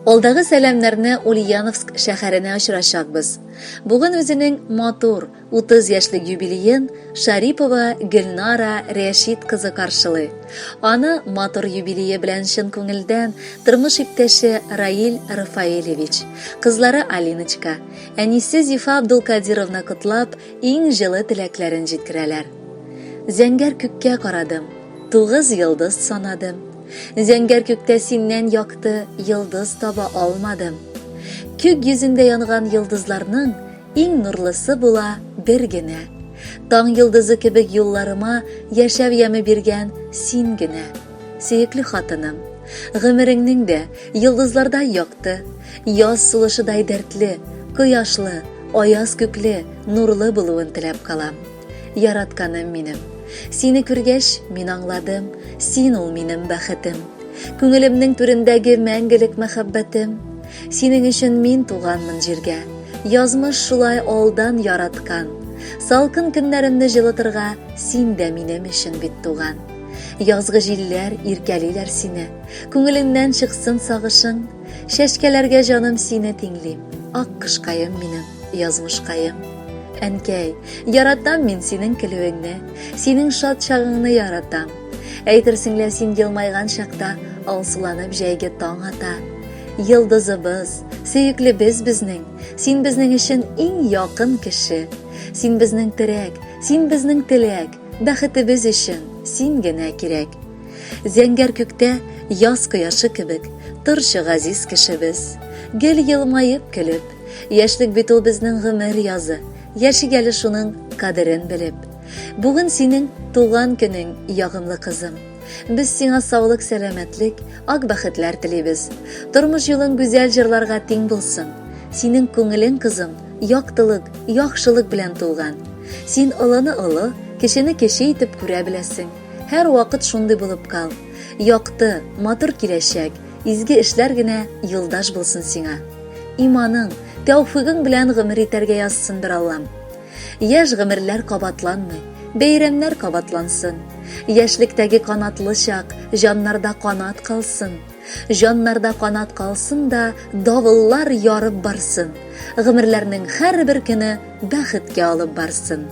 Алдагы сәламнәрне Ульяновск шәһәренә очрачакбыз. Бүген үзенең матур 30 яшьлек юбилеен Шарипова Гөлнара Рәшит кызы каршылый. Аны матур юбилее белән чын күңелдән тормыш иптәше Раил Рафаэлевич, кызлары Алиночка, әнисе Зифа Абдулкадировна котлап, иң җылы теләкләрен җиткерәләр. Зәңгәр күккә карадым, тугыз йолдыз санадым. Зәңгәр күктә синнән якты йолдыз таба алмадым. Күк йөзендә янган йолдызларның иң нурлысы була бер генә. Таң йолдызы кебек юлларыма яшәү яме биргән син генә. Сөекле хатыным, гомереңнең дә йолдызлардай якты, яз сулышыдай дәртле, кояшлы, аяз күкле, нурлы булуын теләп калам. Яратканым минем. Сине күргәч, мин аңладым, син ул минем бәхетем. Күңелемнең түрендәге мәңгелек мәхәббәтем. Синең өчен мин туганмын җиргә. Язмыш шулай алдан яраткан. Салкын көннәремне җылытырга син дә минем өчен бит туган. Язгы җилләр иркәлиләр сине. Күңелеңнән чыксын сагышың. Чәчкәләргә җаным сине тиңлим. Ак кышкаем минем, язмышкаем. Әнкәй, яратам мин синең көлүеңне, синең шат чагыңны яратам. Әйтерсең лә син елмайган чакта алсуланып җәйге таң ата. Йолдызыбыз, сөеклебез безнең, син безнең өчен иң якын кеше. Син безнең терәк, син безнең теләк, бәхетебез өчен син генә кирәк. Зәңгәр күктә яз кояшы кебек торчы газиз кешебез. Гел елмаеп көлеп, яшьлек бит ул безнең гомер язы, яшик әле шуның кадерен белеп. Бүген синең туган көнең, ягымлы кызым. Без сиңа саулык, сәламәтлек, ак бәхетләр телибез. Тормыш юлың гүзәл җырларга тиң булсын. Синең күңелең, кызым, яктылык, яхшылык белән тулган. Син олыны олы, кечене кече итеп күрә беләсең. Һәрвакыт шундый булып кал. Якты, матур киләчәк, изге эшләр генә юлдаш булсын сиңа. Иманың, тәүфыгың белән гомер итәргә язсын бер Аллам. Яшь гомерләр кабатланмый, бәйрәмнәр кабатлансын. Яшьлектәге канатлы чак, җаннарда канат калсын. Җаннарда канат калсын да, давыллар ярып барсын. Гомерләрнең һәрбер көне бәхеткә алып барсын.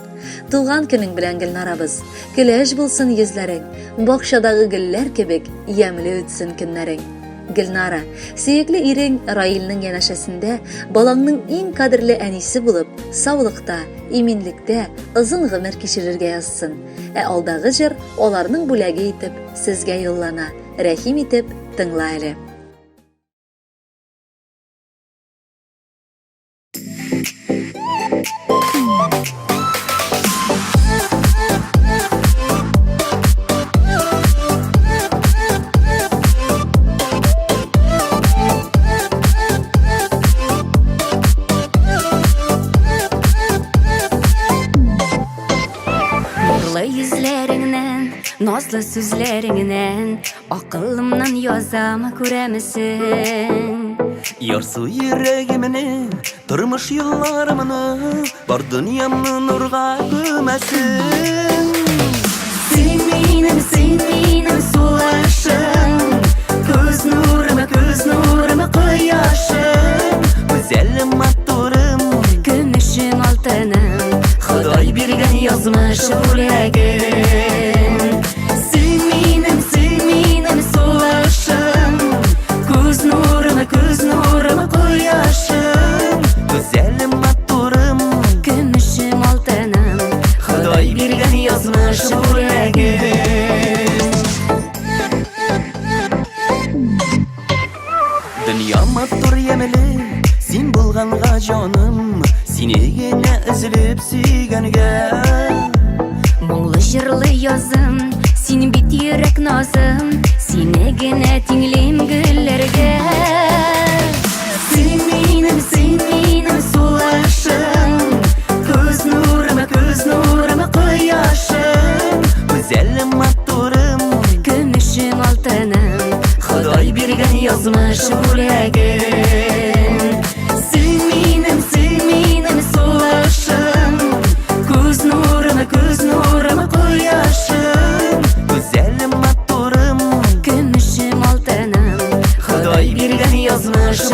Туган көнең белән, Гөлнарабыз! Көләч булсын йөзләрең, бакчадагы гөлләр кебек ямьле үтсен көннәрең. Гөлнара, сөекле ирең Раилнең янәшәсендә балаңның иң кадерле әнисе булып, саулыкта, иминлектә озын гомер кичерергә язсын. Ә алдагы җыр аларның бүләге итеп сезгә юллана. Рәхим итеп тыңла әле. Нурлы йөзләреңнән, назлы сүзләреңнән Акылымнан язам, күрәмесең? Ярсу йөрәгемне, тормыш юлларымны, бар дөньямны нурга күмәсең. Син минем, син минем сулышым, күз нурым, күз нурым, кояшым, Гүзәлем, матурым, көмешем, алтыным, Ходай биргән язмыш бүләгем. Син минем, син минем сулышым, күз нурым, күз нурым, кояшым. Гүзәлем, матурым, көмешем, алтыным, Ходай биргән язмыш бүләгем. Дөнья матур ямьле, син булганга җаным, сине генә өзелеп сөйгәнгә. Моңлы җырлы язым, син бит йөрәк назым, сине генә тиңлим гөлләргә. Син минем, син минем сулышым, күз нурым, күз нурым, кояшым. Гүзәлем, матурым, көмешем, алтыным, Ходай биргән язмыш бүләгем. Син минем, син минем сулышым, күз нурым, күз нурым, кояшым. Гүзәлем, матурым, көмешем, алтыным, Ходай биргән язмыш.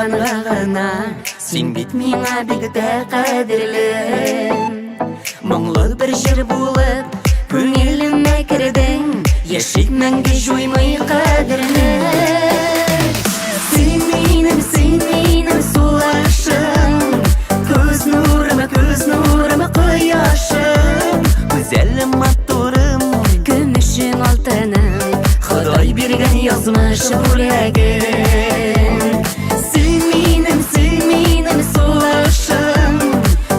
булганга гына, Син бит миңа бик тә кадерле. Моңлы бер җыр булып, күңелемә кердең, Яшик мәңге җуймый кадерне. Син минем, син минем сулышым, Күз нурым, күз нурым, кояшым. Гүзәлем, матурым, Көмешем, алтыным, Ходай биргән язмыш бүләгем. Син минем, син минем сулышым,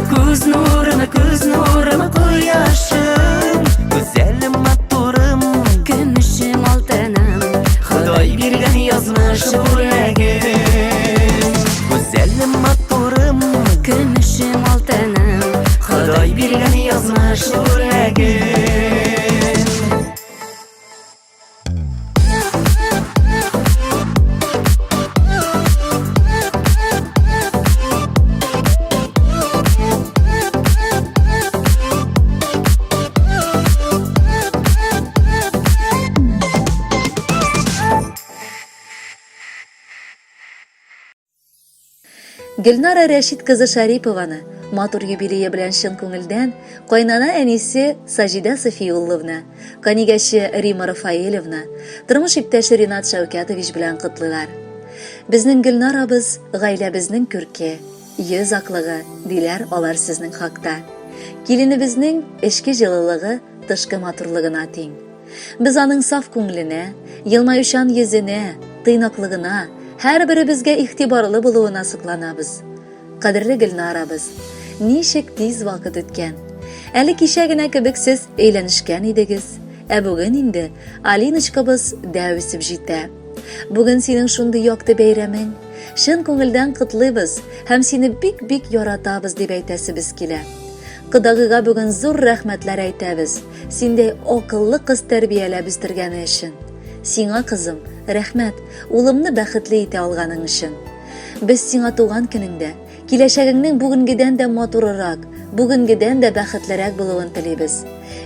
Күз нурым, күз нурым, кояшым. Гүзәлем, матурым, Көмешем, алтыным, Ходай биргән язмыш бүләгем. Гүзәлем, матурым, Көмешем, алтыным, Ходай биргән язмыш бүләгем. Гөлнара Рәшит кызы Шарипованы матур юбилее белән чын күңелдән кайнана әнисе Саҗидә Софиулловна, канигәче Рима Рафаэлевна, тормыш иптәше Ринат Шәүкәтович белән котлыйлар. Безнең Гөлнарабыз гаиләбезнең күрке, йөз аклыгы, диләр алар сезнең хакта. Киленебезнең эчке җылылыгы тышкы матурлыгына тиң. Без аның саф күңеленә, елмаючан йөзенә, тыйнаклыгына, һәрберебезгә игътибарлы булуына сокланабыз. Кадерле Гөлнарабыз, ничек тиз вакыт үткән. Әле кичә генә кебек сез өйләнешкән идегез, ә бүген инде Алиночкабыз дәү үсеп җитә. Бүген синең шундый якты бәйрәмең. Чын күңелдән котлыйбыз һәм сине бик-бик яратабыз дип әйтәсебез килә. Кодагыйга бүген зур рәхмәтләр әйтәбез, синдәй акыллы кыз тәрбияләп үстергәне өчен. Сиңа, кызым, рәхмәт, улымны бәхетле итә алганың өчен. Без сиңа туган көнеңдә, киләчәгеңнең бүгенгедән дә матурырак, бүгенгедән дә бәхетлерәк булуын телибез.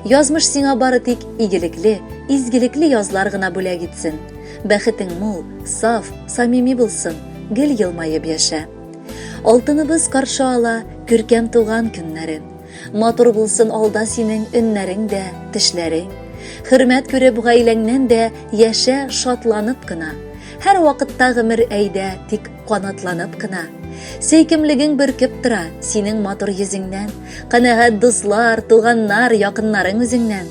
Язмыш сиңа бары тик игелекле, изгелекле язлар гына бүләк итсен. Бәхетең мул, саф, самими булсын, гел елмаеп яшә. Алтыныбыз каршы ала күркәм туган көннәрен. Матур булсын алда синең өннәрең дә, тешләрең. Хөрмәт күреп гаиләңнән дә яшә шатланып кына. Һәр вакытта гомер әйдә, тик канатланып кына. Сөйкемлегең бөркеп тора синең матур йөзеңнән. Канәгать дуслар, туганнар, якыннарың үзеңнән.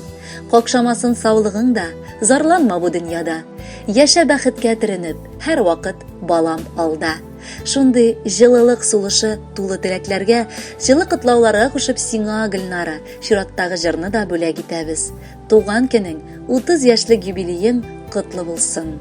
Какшамасын саулыгың да, зарланма бу дөньяда. Яшә бәхеткә төренеп, һәрвакыт балам алда. Шундый җылылык сулышы тулы теләкләргә, җылы котлауларга кушып сиңа, Гөлнара, чираттагы җырны да бүләк итәбез. Туган көнең, 30 яшьлек юбилеең котлы булсын!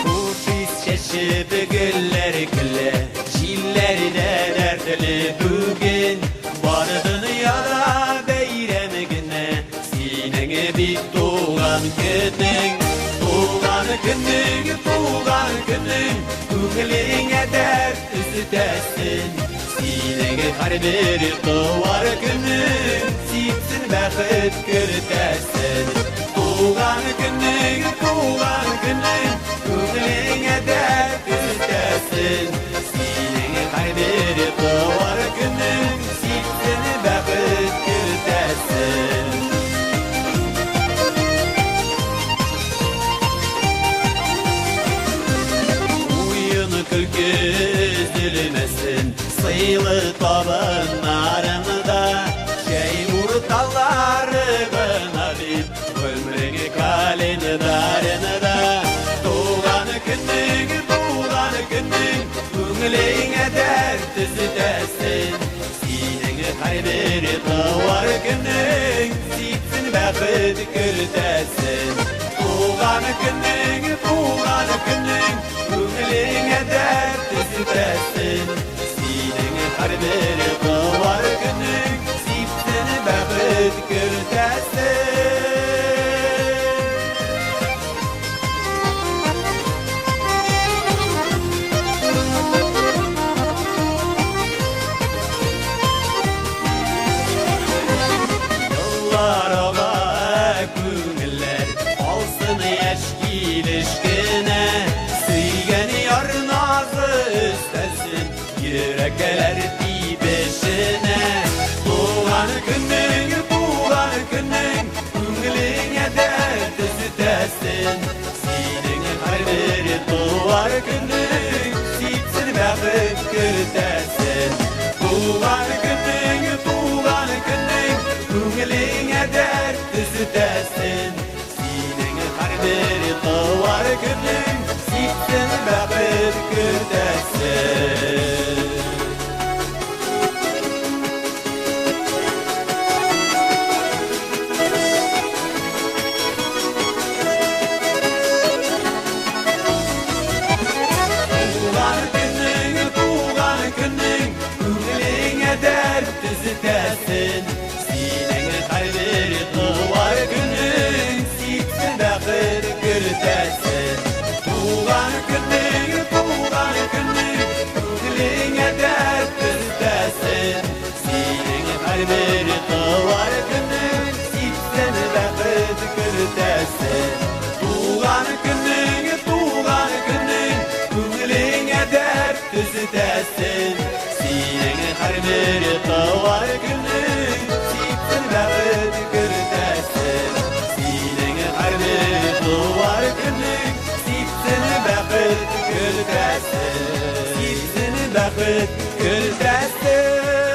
Хуш ис чәчеп гөлләр көлә, Җилләр дә дәртле бүген. Бар дөньяда бәйрәм генә, Синең бит туган көнең. Туган көнең, туган көнең, Күңелеңә дәрт өстәсен. Синең һәрбер туар көнең, Сипсен бәхет кертәсен. Туган көнең, туган көнең, Күңелеңә дәрт өстәсен. Синең һәрбер туар көнең, Сипсен бәхет кертәсен. Уен көлке өзелмәсен, Сыйлы табыннарыңда, Чәй урталары гына бит, Гомерең календарында. Туган көнең, туган көнең, Күңелеңә дәрт өстәсен. Синең һәрбер туар көнең, Сипсен бәхет кертәсен. Туган көнең, туган көнең, Күңелеңә дәрт өстәсен. Синең һәрбер туар көнең, Сипсен бәхет көлтәсен. Еллар ага, күңелләр алсын яшь килеш кенә. Сөйгән яр назы өстәлсен йөрәкләр тибешенә. Туган көнең, туган көнең, күңелеңә дәрт өстәсен. Синең һәрбер туган көнең сипсен бәхет көлтәсен. Туган көнең, туган көнең, күңелеңә дәрт өстәсен. Синең һәрбер туган көнең сипсен бәхет көлтәсен. Туган көнең, туган көнең, күңелеңә дәрт төзетәсен. Синең һәрбер туган көнең сипсен бәхет көлтәсен. Туган көнең, туган көнең, күңелеңә дәрт төзетәсен. Синең һәрбер туган көнең сипсен бәхет көлтәсен. Туган көнең, туган көнең, күңелеңә дәрт төзетәсен. Синең һәрбер туган көнең сипсен бәхет көлтәсен. Синең һәрбер туган көнең сипсен бәхет көлтәсен. Сипсен бәхет көлтәсен.